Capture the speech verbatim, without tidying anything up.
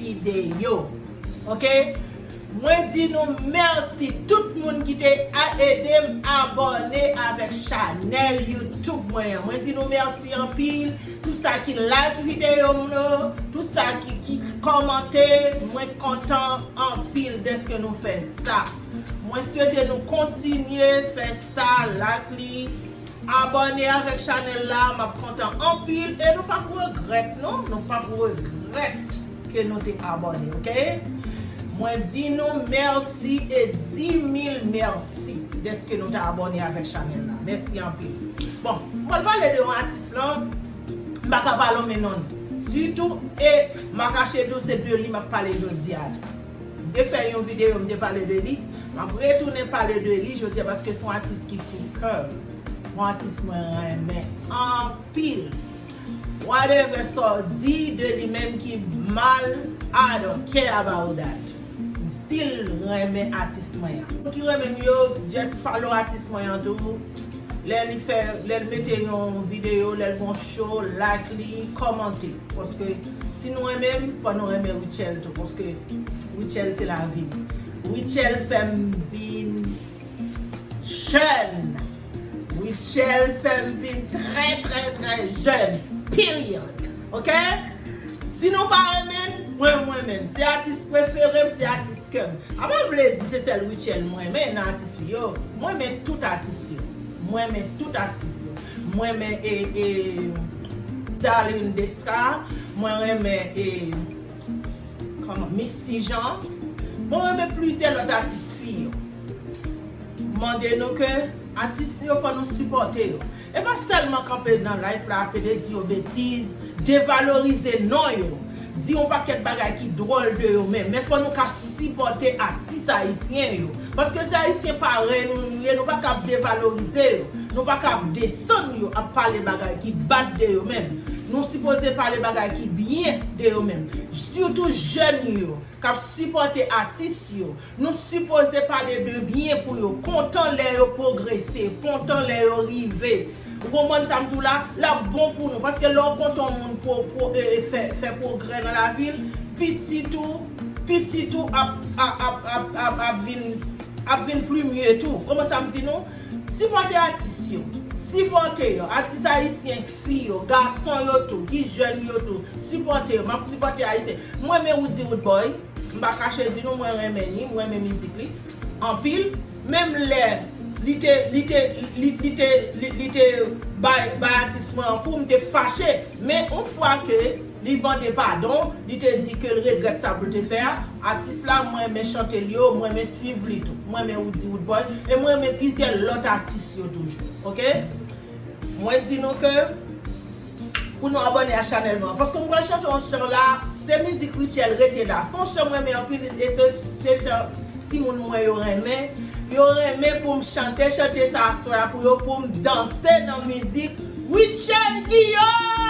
videyo. Ok? Mwen di nou mèsi tout moun ki te a- ede m abòne avèk chanèl YouTube mwen an. Mwen di nou mèsi anpil. Tout sa ki like videyo m yo, tout sa ki, ki kòmante, mwen kontan anpil dèske nou fè sa. Mwen swete nou kontinye fè sa, like li, abòne avèk chanèl la, m ap kontan anpil e nou p ap regrèt non, nou p ap regrèt ke nou te abòne, ok? Mwen di nou mèsi e di mil mèsi dèske nou te abòne avèk chanèl la. Mèsi anpil. Bon, mwen pale de yon atis lan, m pa ka pa lonmen non li. Sitou, e m pa kache di w se de li m ap pale jodi a tou. M te fè yon videyo, m te pale de li. M ap retounen pale de li jodi a paske se yon atis ki sou kè m. Yon atis mwen renmen anpil. Whatever sa w di de li menm ki mal, I don't care about that. M still renmen atis mwen an. Moun ki renmen m yo, just follow atis mwen an tou. Lè li fè, lè l mete yon videyo, lè l gon show, like li, kòmante. Paske si nou renmen m, fò nou renmen Rutshelle tou. Paske Rutshelle se lavi m. Rutshelle fè m vin jèn. Rutshelle fè m vin trè, trè, trè jèn. Period. Ok? Si nou pa renmen l, mwen, mwen renmen l. Se atis prefere m, se atis kè m. A pa vle di se sèl Rutshelle mwen renmen nan atis li yo. Mwen renmen tout atis yo. Mwen renmen tout atis yo. Mwen renmen e, e, Darline Desca. Mwen renmen e, kòman, Misty Jean. Mwen renmen plizyè lòt atis fi yo. Mande nou ke atis yo fò nou sipòte yo. E pa sèlman kanpe nan live la ap ede di yo betiz, devalorize non yo, di yon pakèt bagay ki dwòl de yo menm, men fò nou ka sipòte atis ayisyen yo. Paske se ayisyen parèy nou nou ye, nou pa ka ap devalorize yo, nou pa ka ap desann yo, ap pale bagay ki bad de yo menm. Nou sipoze pale bagay ki byen de yo menm. Sitou jèn yo k ap sipòte atis yo. Nou sipoze pale de byen pou yo, kontan lè yo pwogrese, kontan lè yo rive. Ou konprann sa m di w la? L ap bon pou nou. Paske lè w kontan yon moun pwo, pwo, e, e, fè, fè pwogrè nan lavi l, pitit ou, pitit ou ap, ap, ap, ap, ap, ap vin, ap vin pli mye tou. Ou konprann sa m di nou? Sipòte atis yo. Sipòte yo. Atis ayisyen, fi yo, gason yo tou, ki jèn yo tou. Sipòte yo. M ap sipòte ayisyen. Mwen renmen Roody Roodboy. M pa kache di nou, mwen renmen li, mwen renmen mizik li anpil. Menm lè li te, li te, li, li te, li, li te bay, bay atis mwen an kou, m te fache. Men yon fwa ke li mande padon, li te di ke l regrèt sa pou l te fè a. Atis la, mwen renmen chante l yo, mwen renmen swiv li tou. Mwen renmen Roody Roodboy, e mwen renmen plizyè lòt atis yo toujou. Ok? Mwen di nou ke pou nou abòne a chanèl mwen. Paske m pral chante yon chan la, se mizik Rutshelle, Rete La. Se yon chan mwen renmen anpil, e se, se chan timoun mwen yo renmen. Yo renmen pou m chante, chante sa aswè a pou yo, pou m danse nan mizik Rutshelle Guillaume!